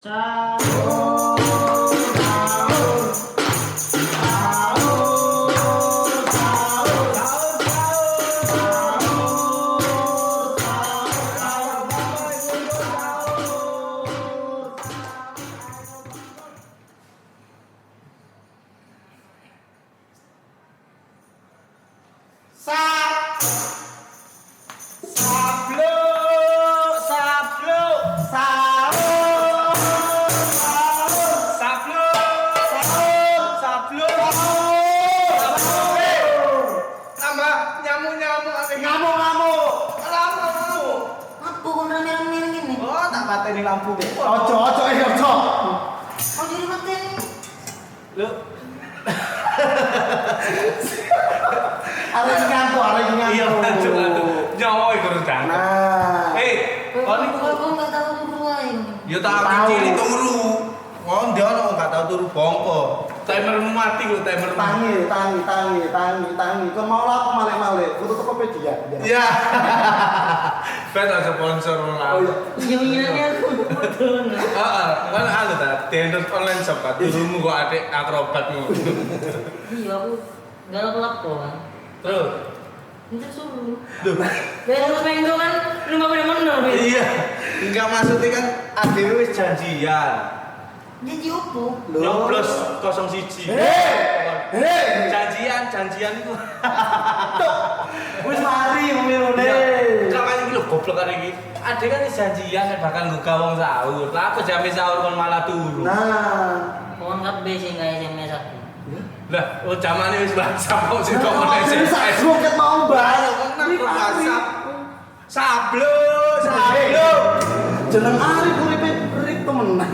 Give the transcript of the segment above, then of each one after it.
Sahur, sahur, sahur, sahur, sahur, sahur, sahur. Sa Sabluk, sabluk, sahur, sahur, sabluk, sahur, sabluk. sahur. Tambah nyamuk-nyamuk apa Ngamuk-ngamuk. Ngamuk. Apa kon rame-rame ngene? Oh, tak pateni lampu. Ojo, ojo, eh, ojo. Oh jadi mateni. Lho, Arek iki ngantuk, arek iki ngantuk. iya ngantuk ngantuk. Nyawa iku harus ngantuk. Nah. Eh, kon iku Kok enggak tahu turu ae. ya tak Tahu. cilik turu. Wong dia ono gak tau turu bongko. Timermu mati lho timermu. Tangi, tangi, tangi, tangi, tangi. Kon mau lapo malik-malik? Foto Tokopedia. Ya. Ben aja sponsor lah. Oh iya. Iya iya aku betul. Heeh, kan anu ta, di-endorse online shop ta, turumu kok adik akrobatmu. Iya aku enggak lapo-lapo kan. Terus, Itu suruh. Duh. Terus minggu kan lu enggak bener bener. Iya. Enggak maksudnya kan adewe wis janjian. Janji opo? Loh. Nyoblos 01. Hei! Hei! Janjian, janjian iku. Wis mari ngomongane. Iya. Kapan iki lho goblok arek iki. Ade kan wis janjian nek bakal nggo wong sahur. Lah aku jame sahur kon malah turu. Nah. Kon kabeh sing gawe SMS aku. Lah, oh zamane wis WhatsApp kok sing kok Nah, kon wis SMS. sak mau Lah, mbak. kok nang WhatsApp. Sablo, sablo. Jeneng Arif uripe urip temenan.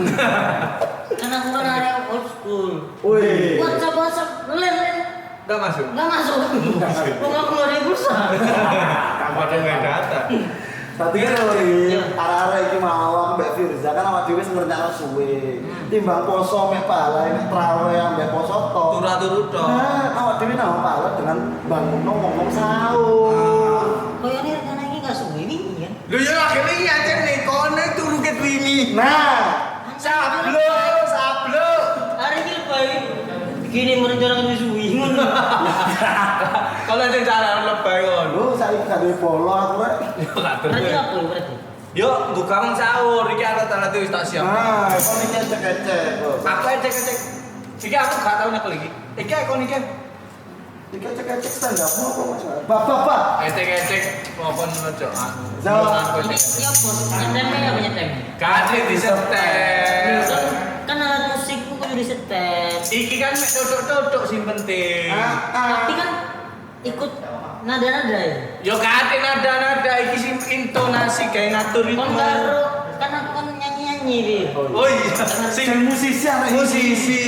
Kan aku kan arek old school. Wih. WhatsApp WhatsApp len len Enggak masuk. enggak masuk. Wong aku nggak ada pulsa. Padahal nggak data. Tadi kan lho, Iya. arek-arek iki mau Mbak Firza kan awak dhewe wis ngernyakno suwe. Timbang poso mek pahala, mek traweh ambek poso tok. Turu-turu tok. Nah, awak dhewe nambah pahala dengan bangunno wong-wong sahur. Koyone rencana iki enggak suwe wingi kan. Lho ya akhirnya iki ancen nih kono turu ket wingi. Nah, Sablo, sablo. Hari ini lebay. Gini merencanakan wis suwi ngono. Kalau ancen cara lebay kon. lho saiki gak duwe bolo aku rek. Yo gak Berarti turu. apa ya berarti? Yo nggo wong sahur iki alat-alat wis tak siap. Nah, kon iki cek-cek. Aku ecek-ecek. Iki aku gak tau nyekel iki. Iki kon iki Iki cek-cek stand up apa Mas? Bab bab bab. ecek-ecek maupun ojo anu. Jawab. Aku Ini ecek. ya apa? Nyetemnya apa nyetemnya? Gak disetel. Kan kan alat musikku kudu disetel. Iki kan mek tutuk-tutuk sing penting. Tapi kan ikut nada-nada ya. Yo kate nada-nada iki sing intonasi gawe ngatur Kon ritme. karo kan aku kan nyanyi-nyanyi Bi. Oh iya, sing Sing musisi arek iki. musisi.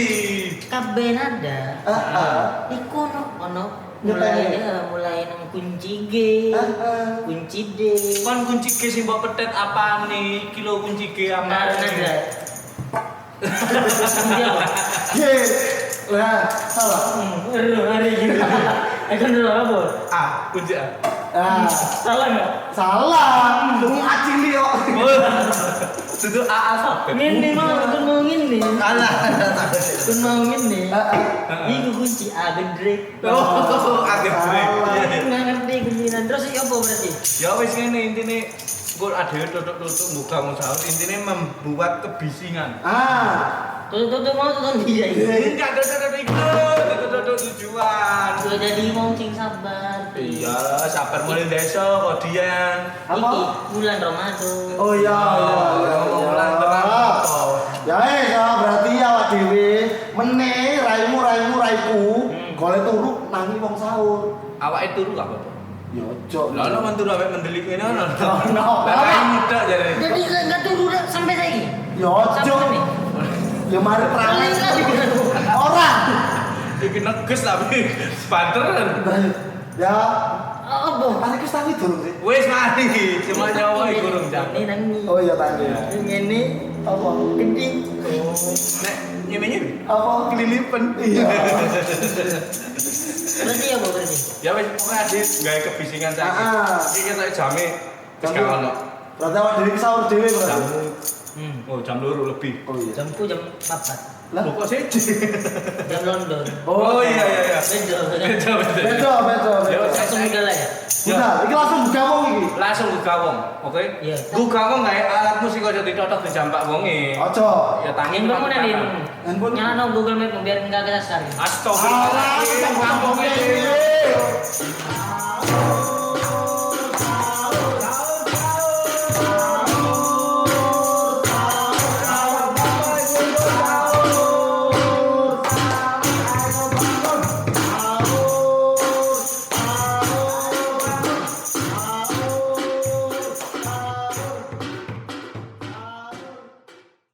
Kabeh nada. Heeh. Iku ono ono Nyetelnya. mulai mulai nang kunci G, Heeh. kunci D. Kon kunci G sing mbok petet apane? Iki lho kunci G Karo amane. nada. Kunci apa? G. Lah, salah. Aduh, hari ini. Eh kan dulu apa? A, kunci A. Ah, Salah nggak? salah. Wong acili kok. Dudu A A sampe. Ngene mau, aku mau ngene. Alah, Aku mau ngene. Heeh. Iku kunci A gendrek. Oh, A gendrek. Salah. Aku nggak ngerti kuncinan. Terus iki apa berarti? Ya wis ngene intine engko adewe tutuk-tutuk buka mau sahur intine membuat kebisingan. Ah. Tutup-tutup mau tutup dia iki. Enggak tutuk-tutuk iku, tutuk-tutuk tujuan. Gua jadi wong sing sabar. Iya, sabar mulai desa kodian. Apa? Iki bulan Ramadan. Oh iya, iya, iya. Ngomong bulan terang apa? Ya wes, ya, berarti awak dhewe meneh raimu raimu raiku golek turu nangi wong sahur. Awake turu gak apa-apa. Ya ojo. Lah ono men turu awake mendelik ngene ono. Ono. Lah raimu tok jare. Jadi nggak turu dah sampai saiki. Ya ojo. Sampai nih. Ya mari Paling terawih. lagi. Ora. Iki neges tapi banteran. Ya, Apa? mari wis tangi durung sih. Wis mari, cuma nyawa iku urung jam. Ini nangi. Oh iya tangi. Ngene Apa? gede. Nek nyeme-nyeme Apa? kelilipan. Iya. Berarti apa berarti? Ya wis pokoke ade gawe kebisingan saiki. Ah. Iki ketok jame wis gak ono. Berarti awak dhewe sahur dhewe berarti. Jamu Oh, jam 2 lebih. Oh iya. Jamku jam 4. Lah. Loh, kok siji? Jam London. Oh iya iya iya. Beda. Beda beda. Beda, beda, beda. Yo, Langsung udah lah ya. Udah, iki langsung buka wong iki. Langsung gugah wong, oke? Iya. Gugah wong gawe alat musik aja ditotok dijampak wonge. Ojo. Ya tangi Handphone mana nih? Handphone. Nyala no Google Map biar enggak kesasar. Astagfirullahaladzim, Alah, kampung kampung dhewe. dhewe.